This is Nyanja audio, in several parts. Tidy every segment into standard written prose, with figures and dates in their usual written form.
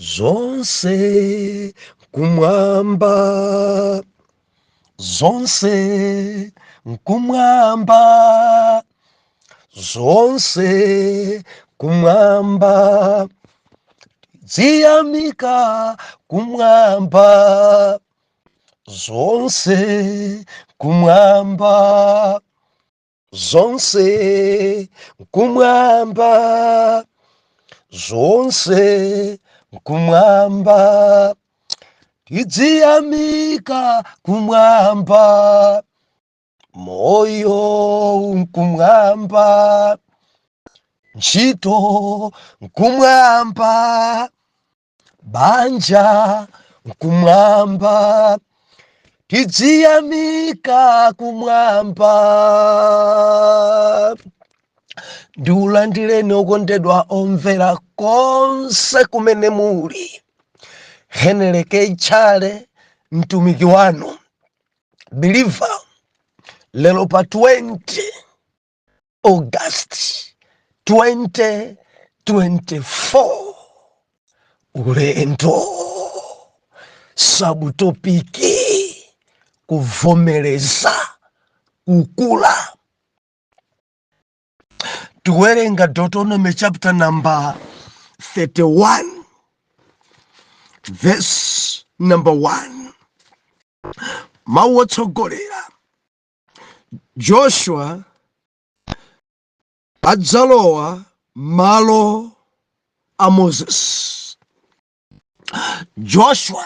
Zonse kumwamba, zonse kumwamba, zonse kumwamba, ziyamika kumwamba, zonse kumwamba, zonse kumwamba, zonse kumwamba, tidziyamika kumwamba, moyo nkumwamba, ntchito nkumwamba, banja nkumwamba, tidziyamika kumwamba. Ndiulandireni okondedwa omvera konse kumene muli. Henry K. Tchale, mtumiki wanu believer, lero pa 20 August 2024, ulendo subtopic kuvomereza kukula. Tikuwerenga Deuteronomy chapter number 31 verse number 1. Mawu otsogolera: Joshua adzalowa malo a Moses. Joshua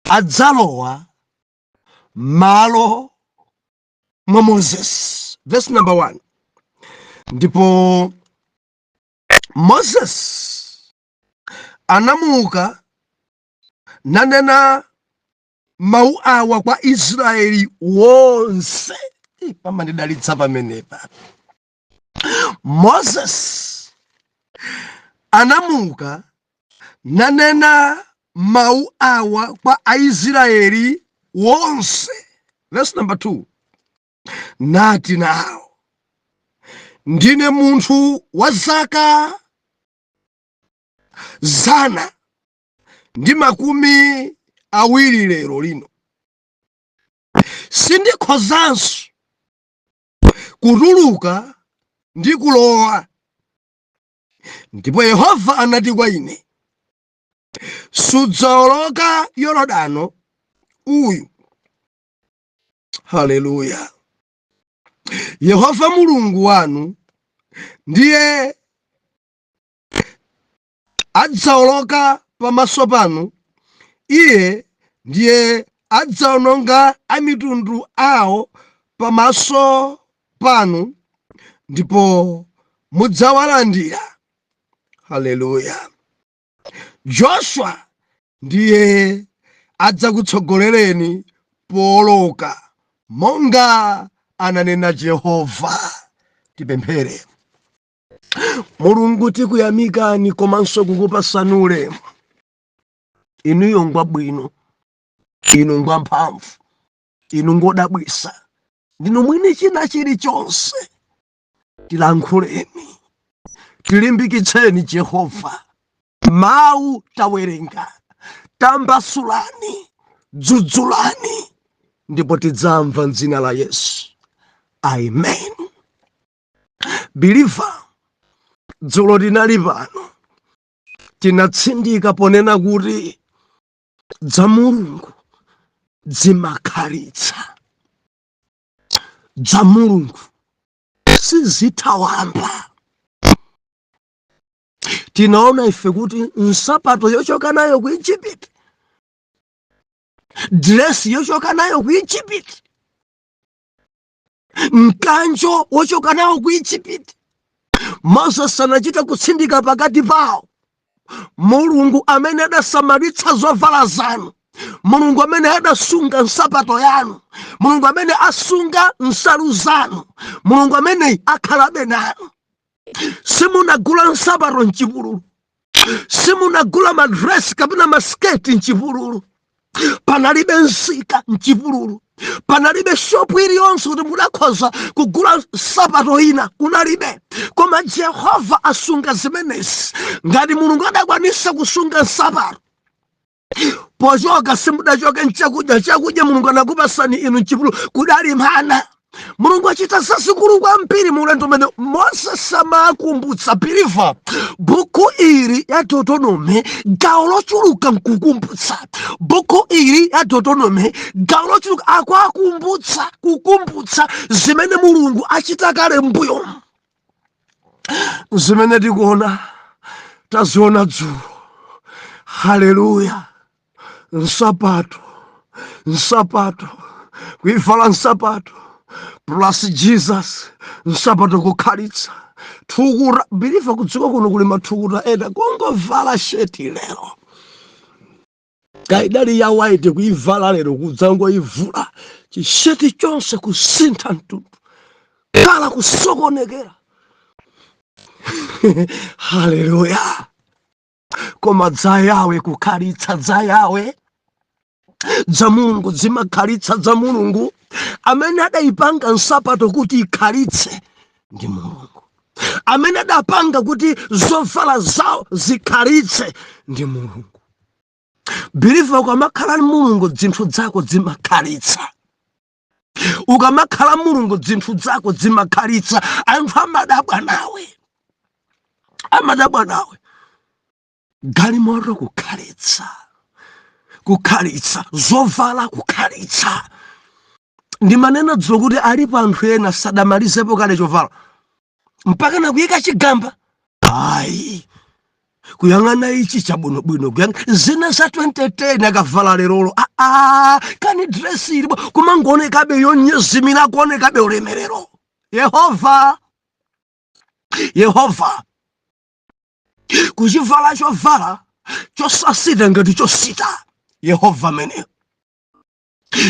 adzalowa malo mwa Moses. Verse number 1: Ndipo Moses anamuka nanena mawu awa kwa Israeli wonse. Pamandidalitsa pamenepa. Moses anamuka nanena mawu awa kwa Aisraeli wonse. Verse number 2: Nati nawo, ndine munthu wa zaka 120 lero lino, sindikhozanso kutuluka ndi kulowa. Ndipo Yehova anati kwa ine, sudzawoloka Yorodano uyu. Haleluya! Yehova Mulungu wanu ndiye adzawoloka pamaso panu, iye ndiye adzawononga amitundu awo pamaso panu, ndipo mudzawalandira. Haleluya! Joshua ndiye adzakutsogolereni powoloka, monga ananena Jehova. Tipemphere. Mulungu, tikuyamikani komanso kukupasani ulemu. Inuyo ngwabwino, inu ngwamphamvu, inu ngodabwisa, ndinu mwini china chilichonse. Tilankhuleni, tilimbikitseni Jehova. Mawu tawerenga, tambasulani, dzudzulani, ndipo tidzamva mdzina la Yesu, amen. Believer, dzulo tinali pano, tinatsindika ponena kuti dza Mulungu zimakhalitsa, dza Mulungu sizithawamba. Tinaona ife kuti nsapato yochoka nayo ku Egypt, dresi yochoka nayo ku Egypt, mkanjo wochoka nawo ku Egypt, Moses anachita kutsindika pakati pawo: Mulungu amene adasamalitsa zovala zanu, Mulungu amene adasunga nsapato yanu, Mulungu amene asunga nsalu zanu, Mulungu ameneyi akhalabe nanu. Simunagula nsapato mchipululu, simunagula madresi kapena masiketi mchipululu. Panalibe msika mchipululu, panalibe shopu iliyonse kuti mudakhoza kugula nsapato ina, kunalibe. Koma Jehova asunga zimenezi. Ngati Mulungu adakwanisa kusunga nsapato, pochoka simudachoke nchakudya. Chakudya Mulungu anakupasani inu mchipululu, kudali mana. Mulungu achita zazikulu kwambiri mu ulendo umene Mose samakumbutsa. Believer, buku ili ya Deuteronomy gawo lochuluka nkukumbutsa. Buku ili ya Deuteronomy gawo lochuluka akuakumbutsa, kukumbutsa zimene Mulungu achita kale mbuyomu. Zimene tikuona taziona dzulo. Haleluya! Nsapato, nsapato, kuivala nsapato plus Jesus, nsapato kukhalitsa. Thukuta, believer, kudziko kuno kuli mathukuta ena kungovala sheti lero, kaidali ya white, kuivala lero, kudzangoivula chisheti chonse kusintha mtundu, kala kusokonekera. Haleluya! Koma dza Yawe kukhalitsa, dza Yawe, dza Mulungu zimakhalitsa. Dza Mulungu amene adayipanga nsapato kuti ikhalitse ndi Mulungu. Amene adapanga kuti zovala zawo zikhalitse ndi Mulungu. Believer, ukamakhala Mulungu zinthu zako zimakhalitsa. Ukamakhala Mulungu zinthu zako zimakhalitsa. Anthu amadabwa nawe, amadabwa nawe. Galimoto kukhalitsa, kukhalitsa, zovala kukhalitsa. Ndimanena dzulo kuti alipo anthu ena sadamalizepo kale chovala mpaka nakuyika chigamba. Ayi, kuyang'ana ichi chabwinobwino, kuyang'ana zina za 2010 akavala lerolo, aa, kani dress ilipo kumangoonekabe yonyezimira, kuonekabe ulemerero. Yehova, Yehova, kuchivala chovala chosasita ngati chosita. Yehova ameneyo,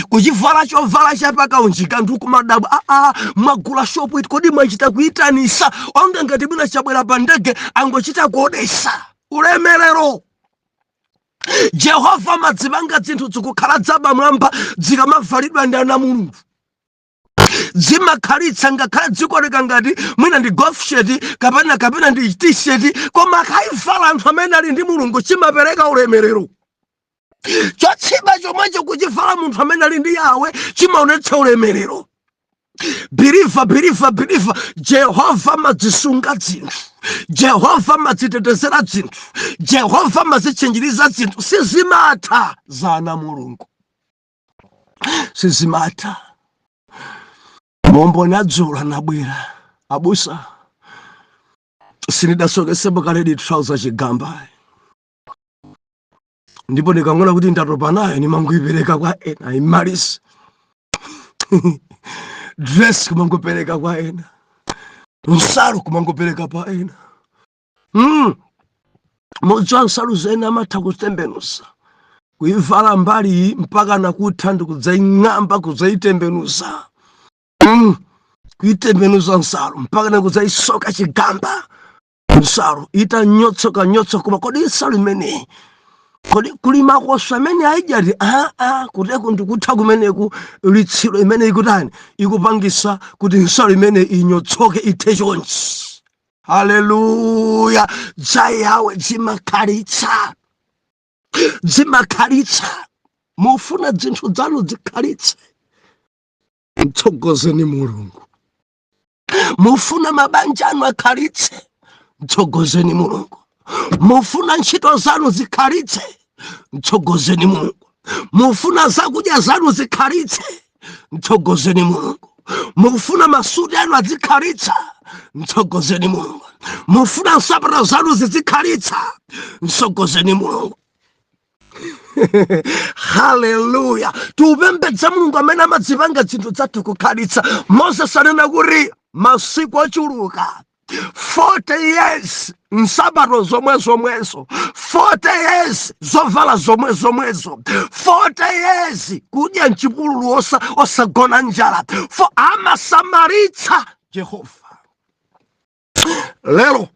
kuchivala chovala chapakaunjika, anthu kumadabwa, aa, mwagula shopu iti? Kodi mwachita kuyitanisa? Onga ngati mwina chabwera pa ndege, angochita kuodesa. Ulemerero! Jehova amadzipanga zinthu zikukhala dzapamwamba zikamavalidwa ndi ana Mulungu, zimakhalitsa. Ngakhale zikuoneka ngati mwina ndi golf shirt kapena ndi T-shirt, koma akaivala anthu amene ali ndi Mulungu chimapereka ulemerero. Chotsiba chomwecho kuchivala munthu amene ali ndi Yawe chimaonetsa ulemerero. Believer, believer, believer, Jehova amazisunga zinthu, Jehova amazitetezera zinthu, Jehova amazitchinjiriza zinthu. Sizimatha za ana Mulungu, sizimatha. Momboni adzulo anabwera, "Abusa, sindidasokesepo kale di trouser chigamba, ndipo ndikangona kuti ndatopa nayo nimangoipereka kwa ena imalisi. Dress kumangopereka kwa ena, nsalu kumangopereka pa ena." Mudziwa nsalu zena amatha kutembenuza, kuivala mbali iyi mpaka nakutha ndikudzaying'amba, kudzayitembenuza, Kuitembenuza nsalu mpaka nakudzayisoka chigamba, nsalu itanyotsoka nyotsoka. Koma kodi nsalu imeneyi, kodi kuli makoswe amene ayidyati? Aa, kuteko ndikutha kumeneku, litsiro imene ikutani, ikupangisa kuti nsalu imene inyotsoke, ithe chonchi. Haleluya! Dza Yawe zimakhalitsa, zimakhalitsa. Mufuna zinthu zanu zikhalitse, mtsogozeni Mulungu. Mufuna mabanja anu akhalitse, mtsogozeni Mulungu. Mufuna ntchito zanu zikhalitse, mtsogozeni Mulungu. Mufuna zakudya zanu zikhalitse, mtsogozeni Mulungu. Mufuna masuti anu azikhalitsa, mtsogozeni Mulungu. Mufuna nsapato zanu zizikhalitsa, mtsogozeni Mulungu. Haleluya! Tiupembedza Mulungu amene amadzipanga zinthu zathu kukhalitsa. Moses anena kuti masiku ochuluka, 40 years, nsapato zomwe zomwezo, 40 years, zovala zomwe zomwezo, 40 years kudya mchipululu osagona njala. For amasamalitsa Jehova. Lero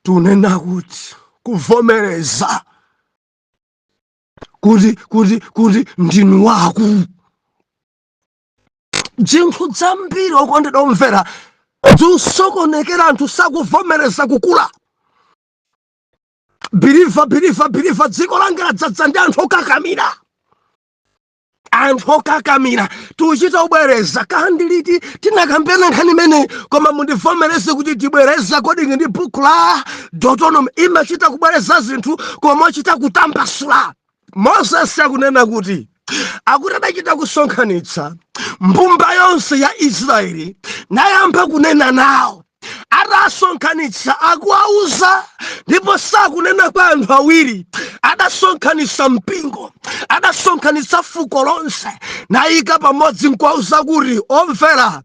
tunena kuti kuvomereza kuti ndinu wakulu. Zinthu zambiri, okondedwa omvera, zikusokonekera, anthu sakuvomereza kukula. Believer, believer, believer, dziko langa ladzadza ndi anthu okakamira, anthu okakamira. Tuchita ubwereza kandi liti tinakambena nkhani imeneyi, koma mundivomereze kuti tibwereza. Kodi ndi buku la Deuteronomy imachita kubwereza zinthu koma ochita kutambasula. Moses akunena kuti akuti adachita kusonkhanitsa mbumba yonse ya Israeli, nayamba kunena nawo. Atasonkhanitsa, akuwauza, ndipo sakunena kwa anthu awiri, adasonkhanitsa mpingo, adasonkhanitsa fuko lonse, nayika pamodzi nkuwauza kuti, "Omvera,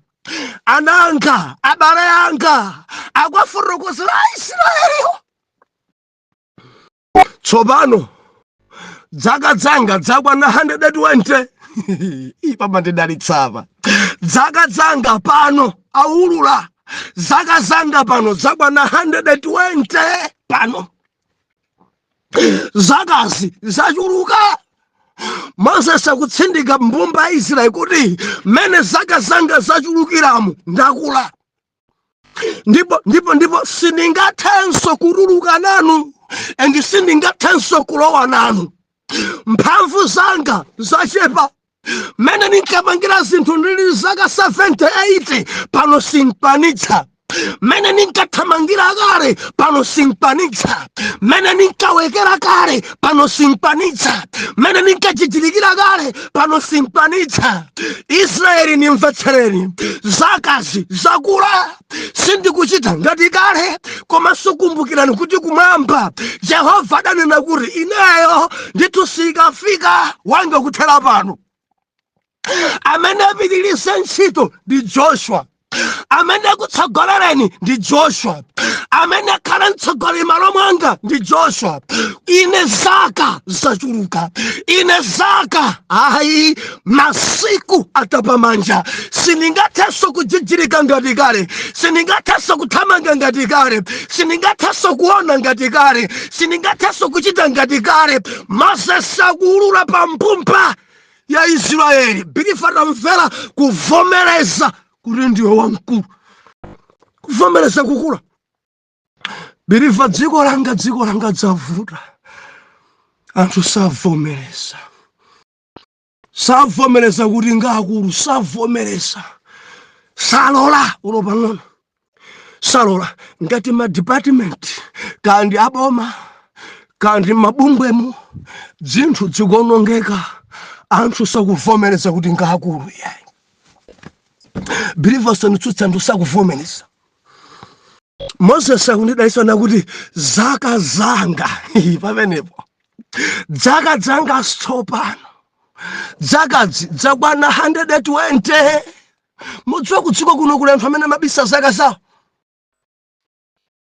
ananga, abale anga," akwafotokozera Aisraeliwo, "tsopano dzaka dzanga dzakwana 120." Ipamandidalitsapa dzaka dzanga pano, aulula zaka zanga pano dzakwana 120 pano, zakazi zachuluka. Moses akutsindika mbumba ya Israeli kuti mmene zaka zanga zachulukiramu, ndakula, ndipo sindingathenso kutuluka nanu and sindingathenso kulowa nanu. Mphamvu zanga zachepa. Mmene ninkapangira zinthu ndili zaka 78, pano sinkwanitsa. Mmene ninkathamangira kale, pano sinkwanitsa. Mmene ninkawekera kale, pano sinkwanitsa. Mmene ninkachichilikira kale, pano sinkwanitsa. Israeli, nimvetsereni, zakazi zakula, sindikuchita ngati kale. Komanso kumbukirani kuti kumwamba Jehova adanena kuti ineyo ndithu sikafika wanga kuthera pano. Amene apitirize ntchito ndi Joshua, amene akutsogolereni ndi Joshua, amene akhala mtsogoleri malo mwanga ndi Joshua. Ine zaka zachuluka, ine zaka ayi, masiku atapa manja, sindingathenso kujijirika ngati kale, sindingathenso kuthamanga ngati kale, sindingathenso kuona ngati kale, sindingathenso kuchita ngati kale. Moses akuulula pa mbumba ya Israeli. Believer, tamvera, kuvomereza kuti ndiwe wamkulu, kuvomereza kukula. Believer, dziko langa, dziko langa dzavuta, anthu savomereza, savomereza kuti ngaakulu, savomereza, salola ulo pang'ono, salola. Ngati ma department kandi aboma kandi mabungwemo, zinthu zikuonongeka, anthu sakuvomereza kuti ngaakulu yayi. Believer, sanitsutsa, anthu sakuvomereza. Moses akundidalitsa nakuti zaka zanga pamenepo, zaka zanga tsopano, zakazi zakwana 120. Mudziwa kudziko kuno kuli anthu amene amabisa zaka zawo.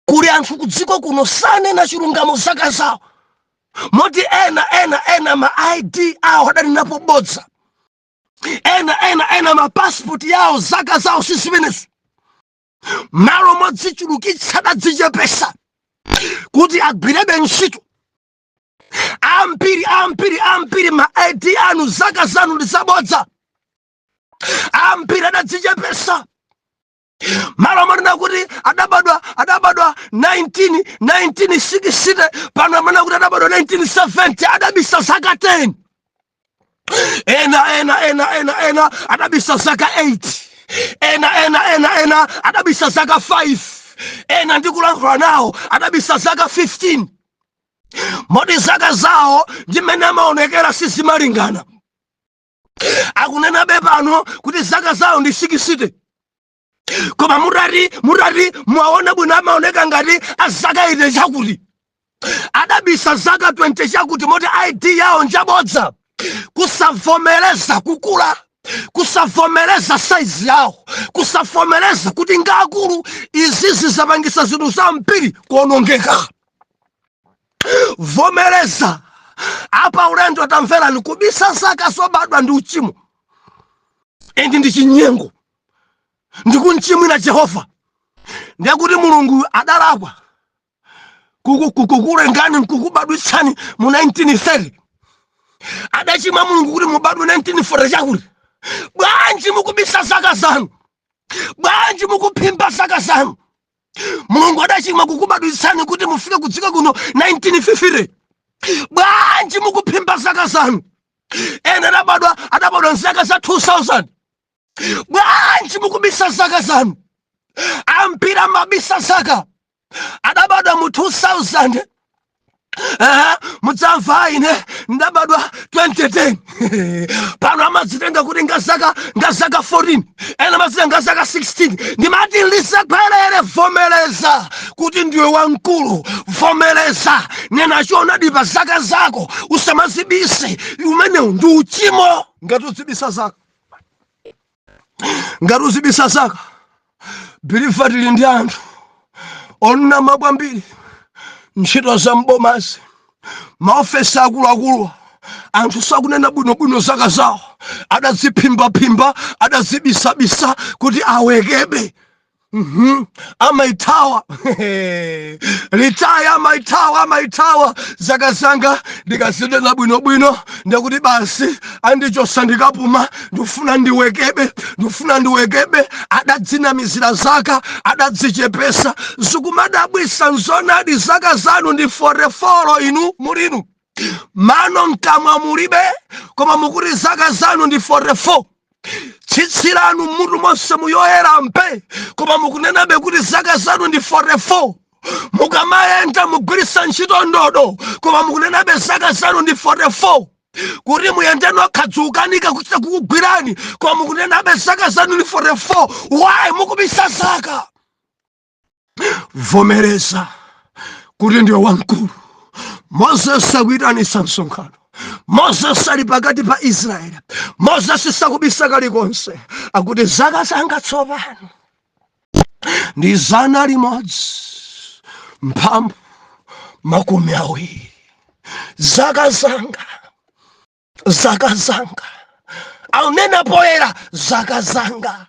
Kuli anthu kudziko kuno sanena chilungamo zaka zawo, moti ena ena ena ma ID awo adanenapo bodza, ena ena ena ma passport yawo zaka zawo si zimenezo. Malo modzichulukitsa adadzichepesa kuti agwirebe ntchito. Ambiri, ambiri, ambiri ma ID anu zaka zanu ndi zabodza. Ambiri adadzichepesa malo amanena kuti adabadwa 19 1960, pano amanena kuti adabadwa 1970, adabisa zaka 10. Ena ena ena ena ena adabisa zaka 8, ena ena ena ena adabisa zaka 5, ena ndikulankhula nawo adabisa zaka 15, moti zaka zawo ndi mmene amaonekera sizimalingana. Akunenabe pano kuti zaka zawo ndi 60, koma mutati mwaona bwino, amaoneka ngati azaka 80 chakuti, adabisa zaka 20 chakuti, moti ID yawo njabodza. Kusavomereza kukula, kusavomereza saizi yawo, kusavomereza kuti ngaakulu, izizi zapangisa zinthu zambiri kuonongeka. Vomereza apa ulendo. Tamverani, kubisa zaka zobadwa ndi uchimo and ndi chinyengo, ndikunchimwira Jehova. Ndiye Mulungu adalakwa kukulengani nkukubadwitsani mu 1930. Adachimwa Mulungu kuti mubadwe 1940 chakuti? Bwanji mukubisa zaka zanu? Bwanji mukuphimba zaka zanu? Mulungu adachimwa kukubadwitsani kuti mufike kudziko kuno 1950? Bwanji mukuphimba zaka zanu? Ena adabadwa mzaka za 2000. Bwanji mukubisa zaka zanu? Ambiri amabisa zaka, adabadwa mu 2000. Mudzamva, "Ine ndabadwa 2010." Pano amadzitenga kuti ngazaka 14, ena amadzitenga ngazaka 16. Ndimati lisagwerere. Vomereza kuti ndiwe wamkulu, vomereza, nena choonadi pa zaka zako, usamazibise. Umenewu ndi uchimo ngati uzibisa zaka, ngati uzibisa zaka. Believer, tili ndi anthu onama kwambiri. Ntchito za mbomazi, maofesi akuluakulu, anthu sakunena bwinobwino zaka zawo, adaziphimbaphimbA, adazibisabisa kuti awekebe. Amaithawa retire, amaithawa, amaithawa. "Zaka zanga ndikazinena bwinobwino ndekuti basi andichosa, ndikapuma. Ndikufuna ndiwekebe, ndikufuna ndiwekebe." Adadzinamizira zaka, adadzichepesa. Zikumadabwisa, nzonadi zaka zanu ndi 44, inu mulinu mano mkamwa mulibe, koma mukuti zaka zanu ndi 44. Tsitsi lanu mutu monse muyoyera mpe, koma mukunenabe kuti zaka zanu ndi 44. Mukamayenda mugwiritsa ntchito ndodo, koma mukunenabe zaka zanu ndi 44. Kuti muyende nokha dzukanika kuchita kukugwirani, koma mukunenabe zaka zanu ndi 44. Why mukubisa zaka? Vomereza kuti ndiwe wamkulu. Moses akuyitanisa msonkhano. Moses ali pakati pa Israeli. Moses sakubisa kalikonse, akuti, "Zaka zanga tsopano ndi 120. Zaka zanga, zaka zanga," aunena poyera, "zaka zanga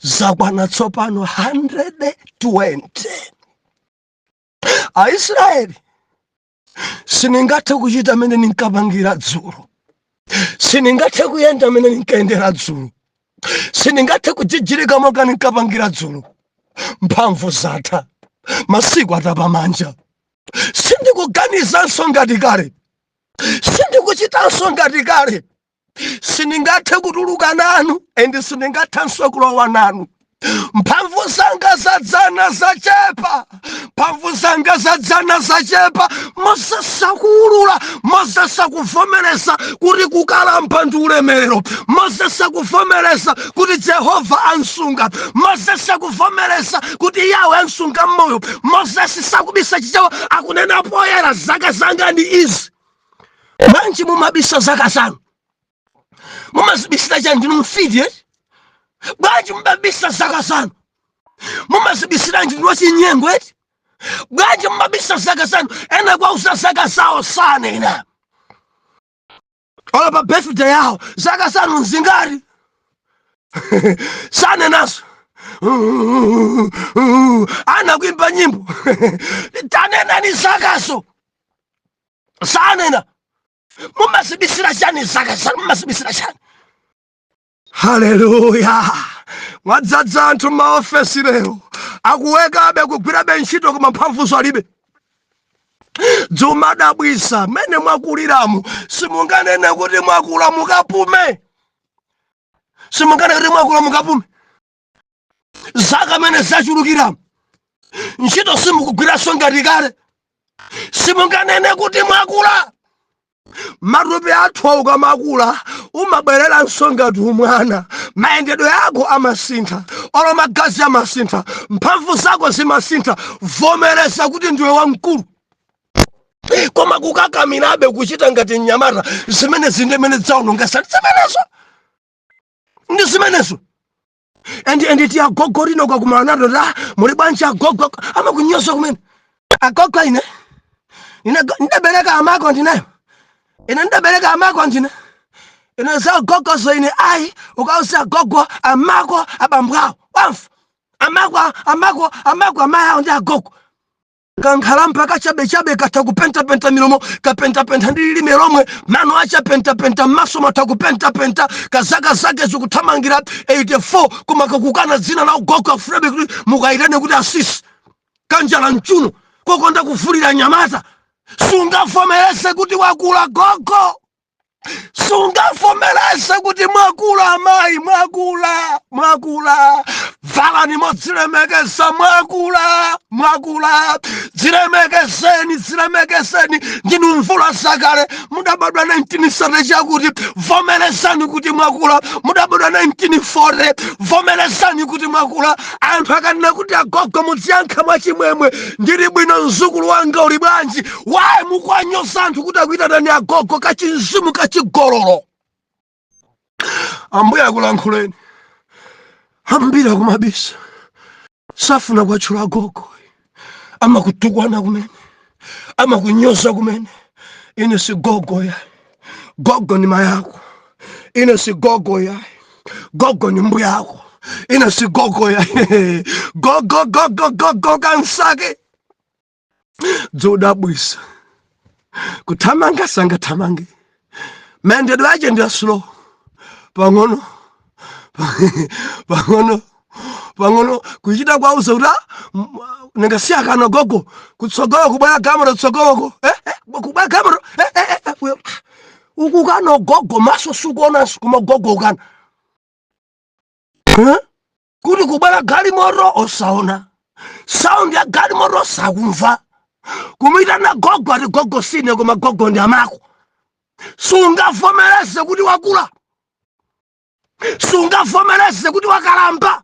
zakwana tsopano 120. Aisraeli, sindingathe kuchita amene ndinkapangira dzulo, sindingathe kuyenda amene ndinkayendera dzulo, sindingathe kujijirika monga ndinkapangira dzulo. Mphamvu zatha, masiku atapa manja. Sindikuganizanso ngati kale, sindikuchitanso ngati kale. Sindingathe kutuluka nanu and sindingathenso kulowa nanu. Mphamvu zanga zadzana zachepa, mphamvu zanga zadzana zachepa." Moses akuulula, Moses akuvomereza kuti kukalamba ndi ulemerero. Moses akuvomereza kuti Jehova ansunga. Moses akuvomereza kuti Yawe ansunga mmoyo. Moses sakubisa chichewa, akunena poyera, "Zaka zanga ndi izi." Bwanji mumabisa zaka zanu? Mumazibisira chani? Ndinu mfiti, eh? Bwanji mumabisa zaka zanu? Mumazibisiranji? Ndinu wachinyengo eti? Bwanji mumabisa zaka zanu? Ena kwauza zaka zawo sanena ola pa birthday yawo. Zaka zanu nzingati? Sanenaso. Ana kuimba nyimbo, "Tanenani zakazo," sanena. Mumazibisira chani zaka zanu? Mumazibisira chani? Haleluya! Mwadzaza anthu maofesi lero akuwekabe, kugwirabe ntchito, koma mphamvuzo alibe. Dzumadabwisa mmene mwakuliramu, simunganene kuti mwakula mukapume, simunganene kuti mwakula mukapume. Zaka mene zachulukiramu, ntchito simukugwiranso ngati kale, simunganene kuti mwakula. Matupi athu ukamakula umabwereranso ngati umwana, mayendedwe ako amasintha, olo magazi amasintha, mphamvu zako zimasintha. Vomereza kuti ndiwe wamkulu, koma kukakamirabe kuchita ngati mnyamata, zimene zindemene dzaonongesa zimenezo ndi zimenezo. And ti agogo lino kakumana nato ta, "Muli bwanji agogo?" Amakunyoza kumene. "Agogo ine? Ine ndabereka amako ndineyo, ine ndabereka amako ndine. Ine za agogozo ine ayi. Ukauza agogo amako abambo awo, wamfa amako, amako, amako amayi awo ndi agogo." Kankhalamba kachabechabe katha kupentapenta milomo, kapentapenta ndi lilime lomwe, mano achapentapenta, m'maso matha kupentapenta, kazaka zake zikuthamangira 84, koma kakukana dzina la ugogo. Afurabe kuti mukayitane kuti asisi kanjala mchuno kokonda kuvulira nyamata. Sungavomereze kuti wakula gogo, sungavomereze kuti mwakula amayi, mwakula, mwakula. Valani modzilemekeza, mwakula, mwakula. Dzilemekezeni, dzilemekezeni, ndinu mvula zakale. Mudabadwa 1930 chakuti, vomerezani kuti mwakula. Mudabadwa 1940, vomerezani kuti mwakula. Anthu akanena kuti agogo, mudziyankha mwachimwemwe, "Ndili bwino, mzukulu wanga, uli bwanji?" Waye mukwanyoza anthu kuti akuitanani agogo? Kachinzimu kachigololo. Ambuye akulankhuleni. Ambiri akumabisa, safuna kwatchula agogo, amakutukwana kumene, amakunyoza kumene. Ine si gogo yayi, gogo ni mayako. Ine si gogo yayi, gogo ni mbuyako. Ine si gogo yayi, gogo, gogo, gogo kansake dzodabwisa. Kuthamanga sangathamange, mayendedwe ache ndi slow, pang'ono pang'ono pang'ono. Kuchita kwauza kuti, "Ah, ningasiya gogo kutsogolo kubwera gamero tsogoloko, kubwera gamero, uyo, ah, uku kano gogo, maso sukuonanso, koma gogo ukana, eh? Kuti kubwera galimoto osaona, sound ya galimoto sakumva. Kumuyitana gogo, ati gogo sine, koma gogo ndi amako. Sungavomereze kuti wakula, sungavomereze kuti wakalamba,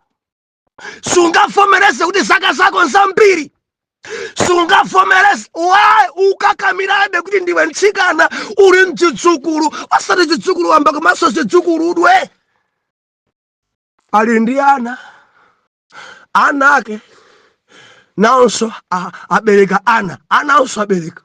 sungavomereze kuti zaka zako nzambiri, sungavomereze. Wayi ukakamirabe kuti ndiwe mtsikana, uli mdzidzukulu, osati zidzukulu wamba komanso zidzukuludwe? Ali ndi ana, ana ake nawonso abereka ana, anawonso abereka.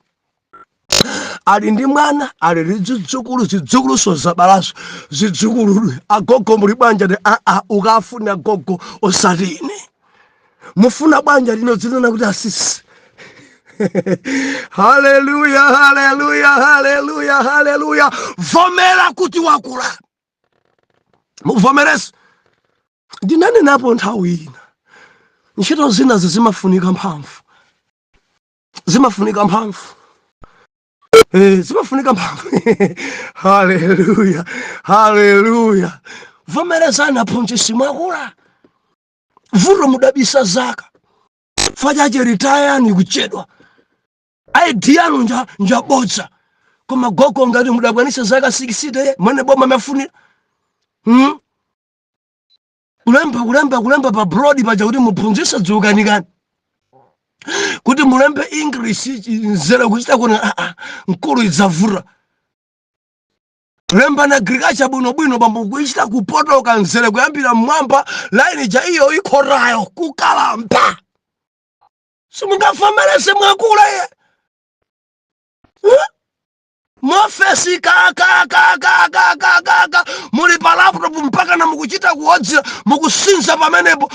Ali ndi mwana, ali ndi zidzukulu, zidzukuluso zabalaso zidzukuludwe. "Agogo, muli bwanja?" Ti aa, ukafuna gogo osati ine. Mufuna bwanja lino dzinena kuti asisi. Haleluya, haleluya, haleluya, haleluya! Vomera kuti wakula, muvomerese. Ndinanenapo nthawi ina, ntchito zinazi zimafunika mphamvu, zimafunika mphamvu, zimafunika mphamvu. Haleluya, haleluya! Vomerezani, aphunzitsi, mwakula. Vuto mudabisa zaka fachache, retire yanu ikuchedwa, ID yanu njabodza. Koma gogo, ngati mudakwanisa zaka 60 mwene boma mafunira, Kulemba, kulemba, kulemba pa board paja kuti muphunzitse dziukanikani kuti mulembe English, nzere kuchita kuona, ah, ah, mkulu idzavuta. Lemba na agriculture bwinobwino, bambo, kuichita kupotoka nzere kuyambira mmwamba, laini ja iyo ikhotayo kukalamba. Simungavomereze mwakula ye, eh? Mofesi ka ka ka ka ka ka ka ka, muli pa laptop mpaka na mukuchita kuwodzera, mukusinza pamenepo,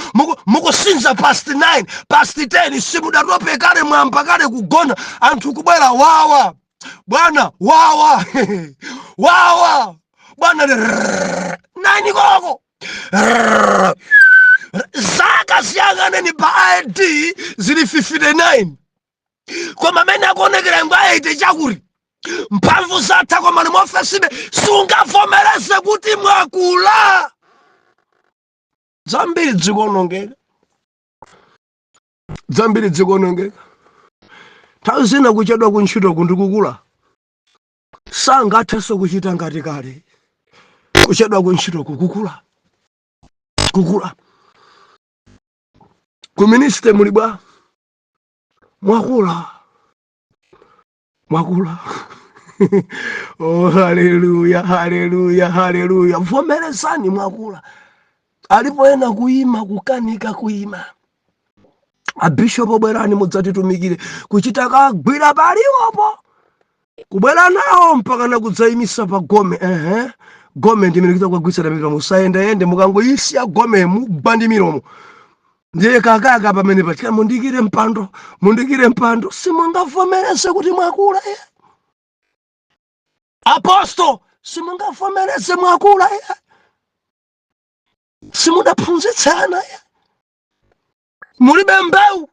mukusinza past 9, past 10, simudatope kale, mwamba kale kugona. Anthu kubwera, "Wawa bwana, wawa, wawa bwana." 9 koloko, zaka ziyang'aneni pa ID zili 59, koma amene akuonekera ngwa 80 chakuti mphamvu zatha, koma nimofesibe sungavomereze kuti mwakula. Zambiri dzikuonongeka, zambiri dzikuonongeka. Nthawi zina kuchedwa kuntchito kundikukula, sangathenso kuchita ngati kale. Kuchedwa kuntchito kukukula, kukula. Ku ministry muli bwa? Mwakula, mwakula. Oh, haleluya, haleluya, haleluya! Vomerezani mwakula. Alipo ena kuyima kukanika kuyima. "Abishopo, bwerani mudzatitumikire." Kuchita kagwira paliwopo, kubwera nawo mpaka nakudzayimisa pa gome. Ehe, gome ndimene kuita kukagwitsana milomo. Musayendeyende, mukangoyisiya gome mugwa ndi milomo. Ndiye kakaka pamene patika, mundikire mpando, mundikire mpando. Simungavomereze kuti mwakula, eh. Apostle, simungavomereze mwakula, eh. Simudaphunzitsana, eh. Mulibe mbewu.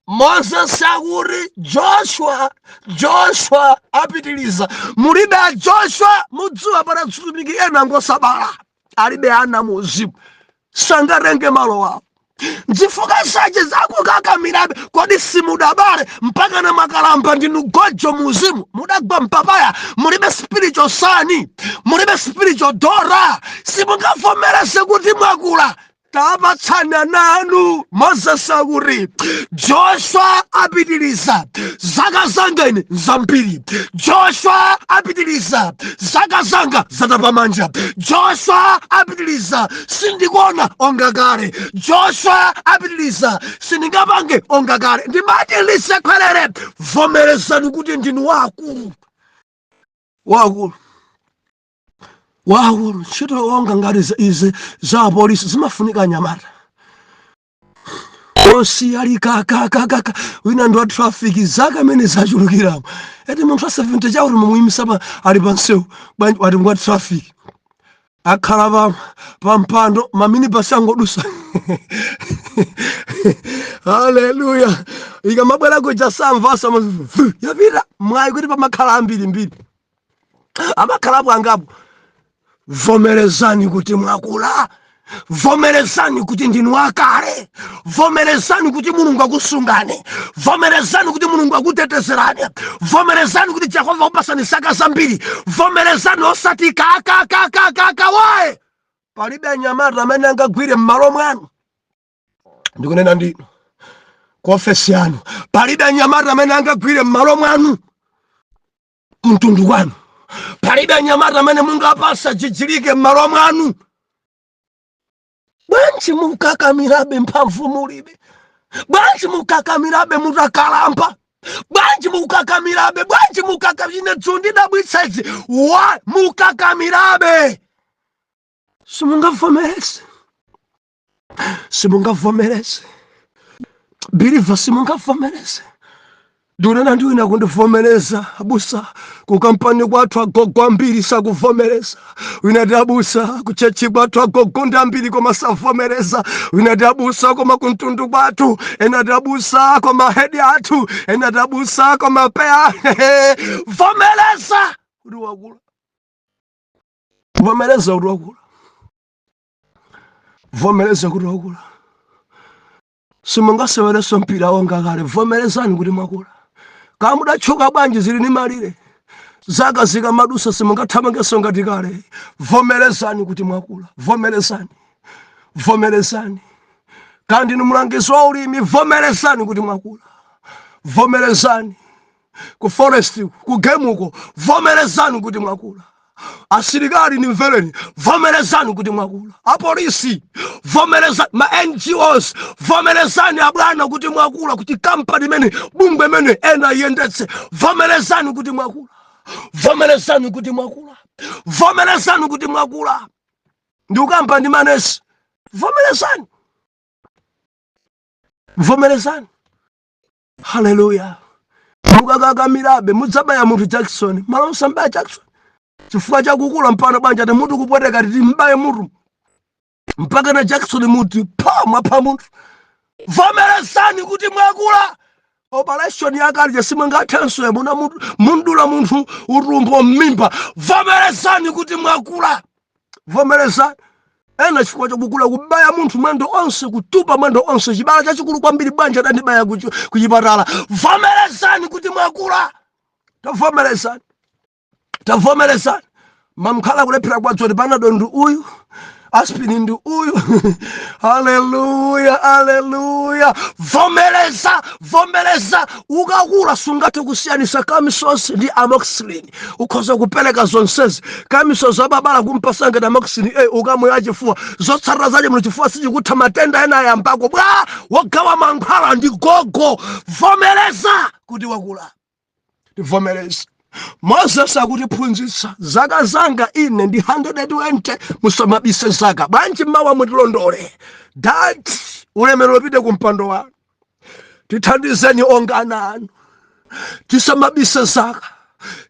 Moses akuti Joshua, Joshua apitiliza. Mulibe a Joshua. Mudziwa pana atumiki ena ngosabala, alibe ana muzimu, sangatenge malo awo. Nzifukwa zache zakukakamirabe. Kodi simudabale mpaka na makalamba? Ndinu gojo muzimu, mudagwa mpapaya. Mulibe spiritual son, mulibe spiritual daughter. Simungavomereze kuti mwakula. Tapatsana nanu. Moses akuti Joshua apitiliza. Zaka zanga ine nzambiri. Joshua apitiliza. Zaka zanga zatapa manja. Joshua apitiliza. Sindikuona onga kale. Joshua apitiliza. Sindingapange onga kale. Ndimati lisekhwerere, vomerezani kuti ndinu wakulu, wakulu, wakulu. Ntchito yonga ngati izi za apolisi zimafunika anyamata osiya ali kakakakaka. Wina ndi wa traffic, zaka amene zachulukiramo eti munthu wa 70 chakuti mumuyimisa pa ali pa msewu bwanji, wati ngwa traffic, akhala pa mpando, maminibasi angodusa. Haleluya! Ikamabwera kuja samvasa, yapita. Mwayi kuti pamakhala ambirimbiri, amakhalapo angapo. Vomerezani kuti mwakula, vomerezani kuti ndinu akale, vomerezani kuti Mulungu akusungani, vomerezani kuti Mulungu akutetezerani, vomerezani kuti Jehova akupasani zaka zambiri. Vomerezani, osati kakakakakaka waye. Palibe anyamata amene angagwire m'malo mwanu. Ndikunena ndinu ku ofesi yanu, palibe anyamata amene angagwire m'malo mwanu. Kumtundu kwanu palibe anyamata amene mungapasa jijilike m'malo mwanu. Bwanji mukakamirabe mphamvu mulibe? Bwanji mukakamirabe mutakalamba? Bwanji mukakamirabe? Bwanji mukakamire? Zundidabwitsa izi wa mukakamirabe. Simungavomereze, simungavomereze, believer, simungavomereze. Ndikunena ndi wina kundivomereza, abusa, ku kampani kwathu agogo ambiri sakuvomereza. Wina ti, abusa, ku church kwathu agogo ndi ambiri koma savomereza. Wina ti, abusa, koma kumtundu kwathu. Ena ti, abusa, koma head athu. Ena ti, abusa, koma peya. Vomereza kuti wakula, vomereza kuti wakula, vomereza kuti wakula. Simungasewerenso mpira wonga kale. Vomerezani kuti mwakula. Kamudatchuka bwanji, zili ni malire. Zaka zikamadusa simungathamangenso ngati kale. Vomerezani kuti mwakula, vomerezani, vomerezani. Kandi ni mulangizi wa ulimi, vomerezani kuti mwakula, vomerezani. Ku forest, ku game uko, vomerezani kuti mwakula. Asilikali, nimvereni, vomerezani kuti mwakula. Apolisi, vomerezani. Ma NGOs, vomerezani, abwana, kuti mwakula, kuti kampani imene, bungwe imene ena iyendetse. Vomerezani kuti mwakula, vomerezani kuti mwakula, vomerezani kuti mwakula. Ndikukamba ndi manesi, vomerezani, vomerezani. Haleluya! Mukakakamirabe mudzabaya munthu Jackson malo osambaya Jackson chifukwa chakukula mpano. Banja ti mutu kupweteka, titi mbaye mutu mpaka na Jackson muti pha, mwapha munthu. Vomerezani kuti mwakula. Operation yakalija simungathenso, yamuna mundula munthu utumbo m'mimba. Vomerezani kuti mwakula, vomerezani. Ena chifukwa chakukula kubaya munthu mwendo onse, kutupa mwendo onse, chibala chachikulu kwambiri. Bwanji adandibaya kuchipatala? Vomerezani kuti mwakula, tavomerezani, tavomerezani. Mamkhala kulephera kwadzoti Panado ndi uyu, aspirin ndi uyu. Haleluya, haleluya! Vomereza, vomereza. Ukakula sungathe kusiyanisa kamisozi ndi amoxicillin. Ukhoza kupereka zonsezi. Kamisozi ababala kumpasa ngati amoxicillin, ukamwera chifuwa, zotsatira zache muno chifuwa sichikutha, matenda ena ayambako. Bwa wogawa mankhwala ndi gogo. Vomereza kuti wakula, tivomereze. Moses akutiphunzitsa, zaka zanga ine ndi 120. Musamabise zaka. Bwanji mawa mutilondole? Dad Ulemerero upite ku mpando wanu. Tithandizeni onga ana anu, tisamabise zaka.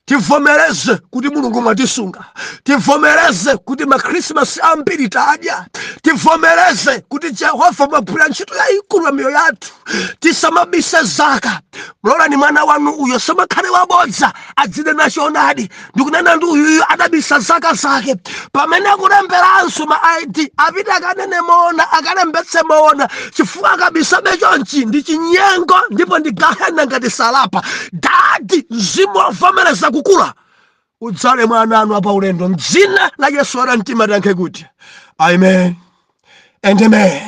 Tivomereze kuti Mulungu mwatisunga, tivomereze kuti makhrisimasi ambiri tadya, tivomereze kuti Jehova mwagwira ntchito yayikulu ya miyoyo yathu. Tisamabise zaka. Mlolani mwana wanu uyo samakhale wabodza, adzinena choonadi. Ndikunena ndi uyuyu adabisa zaka zake pamene akulemberanso ma ID, apite akanene moona, akalembetse moona, chifukwa akabisabe chonchi ndi chinyengo ndipo ndi gahena ngati salapa. Dadi, mzimu wovomereza kukula udzale mwa ana anu apaulendo, mdzina la Yesu. Ara mtima tiyankhe kuti amen and amen.